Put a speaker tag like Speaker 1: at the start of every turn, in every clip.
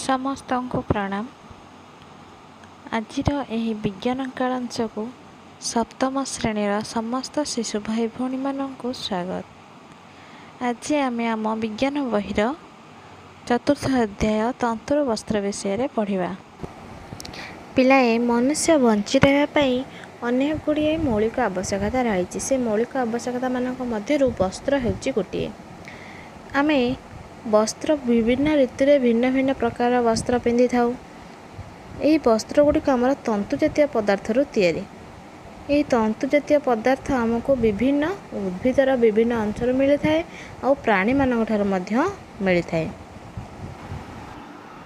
Speaker 1: ସମସ୍ତଙ୍କୁ ପ୍ରଣାମ। ଆଜିର ଏହି ବିଜ୍ଞାନ କାଳାଂଶକୁ ସପ୍ତମ ଶ୍ରେଣୀର ସମସ୍ତ ଶିଶୁ ଭାଇ ଭଉଣୀମାନଙ୍କୁ ସ୍ୱାଗତ। ଆଜି ଆମେ ଆମ ବିଜ୍ଞାନ ବହିର ଚତୁର୍ଥ ଅଧ୍ୟାୟ ତନ୍ତୁର ବସ୍ତ୍ର ବିଷୟରେ ପଢ଼ିବା। ପିଲାଏ, ମନୁଷ୍ୟ ବଞ୍ଚି ରହିବା ପାଇଁ ଅନେକ ଗୁଡ଼ିଏ ମୌଳିକ ଆବଶ୍ୟକତା ରହିଛି। ସେ ମୌଳିକ ଆବଶ୍ୟକତାମାନଙ୍କ ମଧ୍ୟରୁ ବସ୍ତ୍ର ହେଉଛି ଗୋଟିଏ। ଆମେ ବସ୍ତ୍ର ବିଭିନ୍ନ ଋତୁରେ ଭିନ୍ନ ଭିନ୍ନ ପ୍ରକାର ବସ୍ତ୍ର ପିନ୍ଧିଥାଉ। ଏହି ବସ୍ତ୍ର ଗୁଡ଼ିକ ଆମର ତନ୍ତୁ ଜାତୀୟ ପଦାର୍ଥରୁ ତିଆରି। ଏହି ତନ୍ତୁ ଜାତୀୟ ପଦାର୍ଥ ଆମକୁ ବିଭିନ୍ନ ଉଦ୍ଭିଦର ବିଭିନ୍ନ ଅଂଶରୁ ମିଳିଥାଏ ଆଉ ପ୍ରାଣୀମାନଙ୍କ ଠାରୁ ମଧ୍ୟ ମିଳିଥାଏ।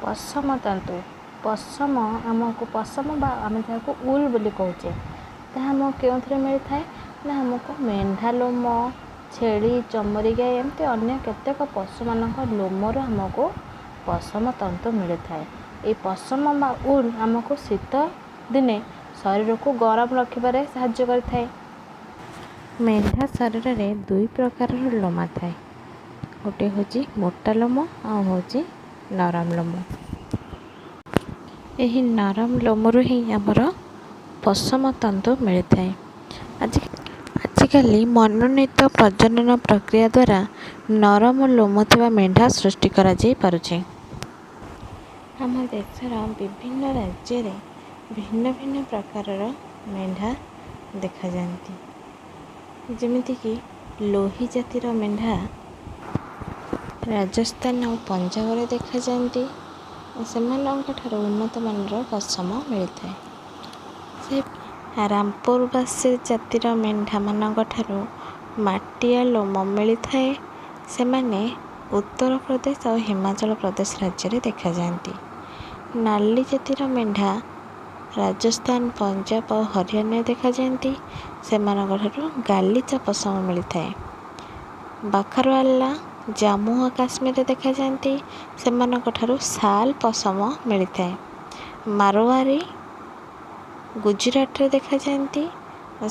Speaker 1: ପଶମ ତନ୍ତୁ, ପଶମ ଆମକୁ ପଶମ ବା ଆମେ ଯାହାକୁ ଉଲ୍ ବୋଲି କହୁଛେ, ତାହା ଆମକୁ କେଉଁଥିରେ ମିଳିଥାଏ ନା ଆମକୁ ମେଣ୍ଢା ଲୋମ, ଛେଳି, ଚମରି ଗାଈ ଏମିତି ଅନ୍ୟ କେତେକ ପଶୁମାନଙ୍କ ଲୋମରୁ ଆମକୁ ପଶମ ତନ୍ତୁ ମିଳିଥାଏ। ଏହି ପଶମ ବା ଉଲ୍ ଆମକୁ ଶୀତ ଦିନେ ଶରୀରକୁ ଗରମ ରଖିବାରେ ସାହାଯ୍ୟ କରିଥାଏ। ମେଣ୍ଢା ଶରୀରରେ ଦୁଇ ପ୍ରକାରର ଲୋମ ଥାଏ। ଗୋଟିଏ ହେଉଛି ମୋଟା ଲୋମ ଆଉ ହେଉଛି ନରମ ଲୋମ। ଏହି ନରମ ଲୋମରୁ ହିଁ ଆମର ପଶମ ତନ୍ତୁ ମିଳିଥାଏ। ଆଜିକାଲି ମନୋନୀତ ପ୍ରଜନନ ପ୍ରକ୍ରିୟା ଦ୍ୱାରା ନରମ ଲୋମ ଥିବା ମେଣ୍ଢା ସୃଷ୍ଟି କରାଯାଇପାରୁଛି। ଆମ ଦେଶର ବିଭିନ୍ନ ରାଜ୍ୟରେ ଭିନ୍ନ ଭିନ୍ନ ପ୍ରକାରର ମେଣ୍ଢା ଦେଖାଯାଆନ୍ତି। ଯେମିତିକି ଲୋହି ଜାତିର ମେଣ୍ଢା ରାଜସ୍ଥାନ ଆଉ ପଞ୍ଜାବରେ ଦେଖାଯାଆନ୍ତି। ସେମାନଙ୍କଠାରୁ ଉନ୍ନତମାନର ପଶମ ମିଳିଥାଏ। ସେ ରାମପୁରବାସୀ ଜାତିର ମେଣ୍ଢାମାନଙ୍କଠାରୁ ମାଟିଆ ଲୋମ ମିଳିଥାଏ। ସେମାନେ ଉତ୍ତରପ୍ରଦେଶ ଆଉ ହିମାଚଳ ପ୍ରଦେଶ ରାଜ୍ୟରେ ଦେଖାଯାଆନ୍ତି। ନାଲି ଜାତିର ମେଣ୍ଢା ରାଜସ୍ଥାନ, ପଞ୍ଜାବ ଆଉ ହରିୟାଣାରେ ଦେଖାଯାଆନ୍ତି। ସେମାନଙ୍କଠାରୁ ଗାଲିଚା ପଶମ ମିଳିଥାଏ। ବାଖାରୱାଲା ଜାମ୍ମୁ ଓ କାଶ୍ମୀରରେ ଦେଖାଯାଆନ୍ତି। ସେମାନଙ୍କଠାରୁ ଶାଲ ପଶମ ମିଳିଥାଏ। ମାରୱାରୀ ଗୁଜୁରାଟରେ ଦେଖାଯାଆନ୍ତି।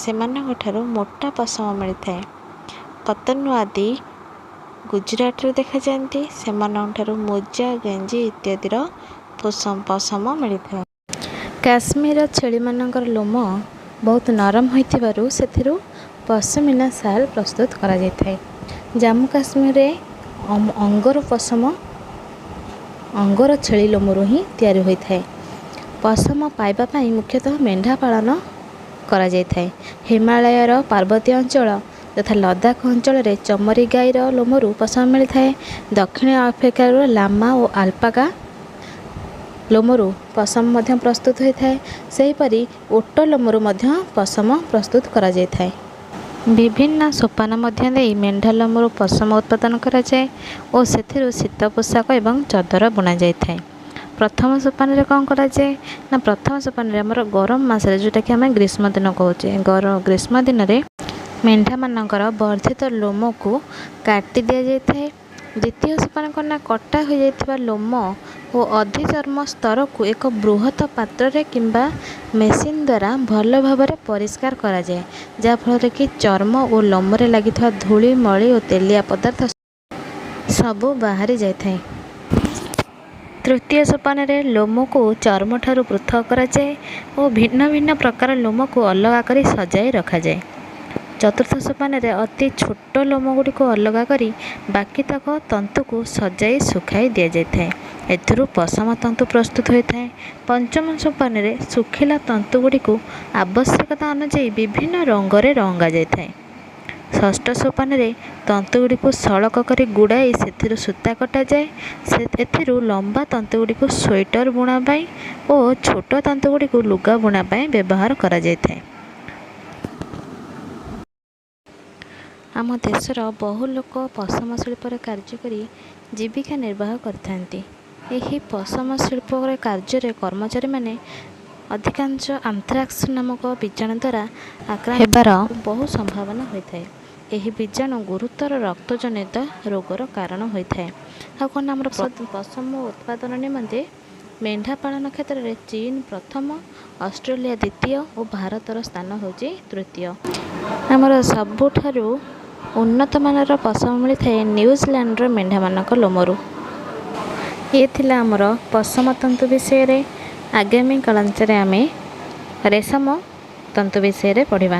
Speaker 1: ସେମାନଙ୍କଠାରୁ ମୋଟା ପଶମ ମିଳିଥାଏ। ପତନୱାଦି ଗୁଜୁରାଟରେ ଦେଖାଯାଆନ୍ତି। ସେମାନଙ୍କଠାରୁ ମୋଜା, ଗେଞ୍ଜି ଇତ୍ୟାଦିର ପଶମ ମିଳିଥାଏ। କାଶ୍ମୀରର ଛେଳିମାନଙ୍କର ଲୋମ ବହୁତ ନରମ ହୋଇଥିବାରୁ ସେଥିରୁ ପଶମିନା ଶାଲ ପ୍ରସ୍ତୁତ କରାଯାଇଥାଏ। ଜାମ୍ମୁ କାଶ୍ମୀରରେ ଅଙ୍ଗର ପଶମ ଅଙ୍ଗର ଛେଳି ଲୋମରୁ ହିଁ ତିଆରି ହୋଇଥାଏ। ପଶମ ପାଇବା ପାଇଁ ମୁଖ୍ୟତଃ ମେଣ୍ଢା ପାଳନ କରାଯାଇଥାଏ। ହିମାଳୟର ପାର୍ବତୀୟ ଅଞ୍ଚଳ ଯଥା ଲଦାଖ ଅଞ୍ଚଳରେ ଚମରି ଗାଈର ଲୋମରୁ ପଶମ ମିଳିଥାଏ। ଦକ୍ଷିଣ ଆଫ୍ରିକାର ଲାମା ଓ ଆଲପାକା ଲୋମରୁ ପଶମ ମଧ୍ୟ ପ୍ରସ୍ତୁତ ହୋଇଥାଏ। ସେହିପରି ଓଟ ଲୋମରୁ ମଧ୍ୟ ପଶମ ପ୍ରସ୍ତୁତ କରାଯାଇଥାଏ। ବିଭିନ୍ନ ସୋପାନ ମଧ୍ୟ ଦେଇ ମେଣ୍ଢା ଲୋମରୁ ପଶମ ଉତ୍ପାଦନ କରାଯାଏ ଓ ସେଥିରୁ ଶୀତ ପୋଷାକ ଏବଂ ଚଦର ବୁଣାଯାଇଥାଏ। ପ୍ରଥମ ସୋପାନରେ କ'ଣ କରାଯାଏ ନା, ପ୍ରଥମ ସୋପାନରେ ଆମର ଗରମ ମାସରେ, ଯେଉଁଟାକି ଆମେ ଗ୍ରୀଷ୍ମ ଦିନ କହୁଛେ, ଗ୍ରୀଷ୍ମ ଦିନରେ ମେଣ୍ଢାମାନଙ୍କର ବର୍ଦ୍ଧିତ ଲୋମକୁ କାଟି ଦିଆଯାଇଥାଏ। ଦ୍ୱିତୀୟ ସୋପାନ କ'ଣ ନା, କଟା ହୋଇଯାଇଥିବା ଲୋମ ଓ ଅଧିଚର୍ମ ସ୍ତରକୁ ଏକ ବୃହତ ପାତ୍ରରେ କିମ୍ବା ମେସିନ୍ ଦ୍ୱାରା ଭଲ ଭାବରେ ପରିଷ୍କାର କରାଯାଏ, ଯାହାଫଳରେ କି ଚର୍ମ ଓ ଲୋମରେ ଲାଗିଥିବା ଧୂଳି, ମଳି ଓ ତେଲିଆ ପଦାର୍ଥ ସବୁ ବାହାରି ଯାଇଥାଏ। ତୃତୀୟ ସୋପାନରେ ଲୋମକୁ ଚର୍ମଠାରୁ ପୃଥକ କରାଯାଏ ଓ ଭିନ୍ନ ଭିନ୍ନ ପ୍ରକାର ଲୋମକୁ ଅଲଗା କରି ସଜାଇ ରଖାଯାଏ। ଚତୁର୍ଥ ସୋପାନରେ ଅତି ଛୋଟ ଲୋମଗୁଡ଼ିକୁ ଅଲଗା କରି ବାକିତକ ତନ୍ତୁକୁ ସଜାଇ ଶୁଖାଇ ଦିଆଯାଇଥାଏ। ଏଥିରୁ ପଶମ ତନ୍ତୁ ପ୍ରସ୍ତୁତ ହୋଇଥାଏ। ପଞ୍ଚମ ସୋପାନରେ ଶୁଖିଲା ତନ୍ତୁଗୁଡ଼ିକୁ ଆବଶ୍ୟକତା ଅନୁଯାୟୀ ବିଭିନ୍ନ ରଙ୍ଗରେ ରଙ୍ଗାଯାଇଥାଏ। ଷଷ୍ଠ ସୋପାନରେ ତନ୍ତୁଗୁଡ଼ିକୁ ସଳଖ କରି ଗୁଡ଼ାଇ ସେଥିରୁ ସୂତା କଟାଯାଏ। ଏଥିରୁ ଲମ୍ବା ତନ୍ତୁଗୁଡ଼ିକୁ ସ୍ୱେଟର ବୁଣା ପାଇଁ ଓ ଛୋଟ ତନ୍ତୁଗୁଡ଼ିକୁ ଲୁଗା ବୁଣା ପାଇଁ ବ୍ୟବହାର କରାଯାଇଥାଏ। ଆମ ଦେଶର ବହୁ ଲୋକ ପଶମ ଶିଳ୍ପରେ କାର୍ଯ୍ୟ କରି ଜୀବିକା ନିର୍ବାହ କରିଥାନ୍ତି। ଏହି ପଶମ ଶିଳ୍ପରେ କାର୍ଯ୍ୟରେ କର୍ମଚାରୀମାନେ ଅଧିକାଂଶ ଆନ୍ଥ୍ରାକ୍ସ ନାମକ ବୀଜାଣୁ ଦ୍ୱାରା ଆକ୍ରାନ୍ତ ହେବାର ବହୁ ସମ୍ଭାବନା ହୋଇଥାଏ। ଏହି ବୀଜାଣୁ ଗୁରୁତର ରକ୍ତଜନିତ ରୋଗର କାରଣ ହୋଇଥାଏ। ଆଉ କ'ଣ, ଆମର ପଶମ ଉତ୍ପାଦନ ନିମନ୍ତେ ମେଣ୍ଢା ପାଳନ କ୍ଷେତ୍ରରେ ଚୀନ ପ୍ରଥମ, ଅଷ୍ଟ୍ରେଲିଆ ଦ୍ୱିତୀୟ ଓ ଭାରତର ସ୍ଥାନ ହେଉଛି ତୃତୀୟ। ଆମର ସବୁଠାରୁ ଉନ୍ନତମାନର ପଶମ ମିଳିଥାଏ ନ୍ୟୁଜିଲାଣ୍ଡର ମେଣ୍ଢାମାନଙ୍କ ଲୋମରୁ। ଏ ଥିଲା ଆମର ପଶମ ତନ୍ତୁ ବିଷୟରେ। ଆଗାମୀ କଳାଂଶରେ ଆମେ ରେଶମ ତନ୍ତୁ ବିଷୟରେ ପଢ଼ିବା।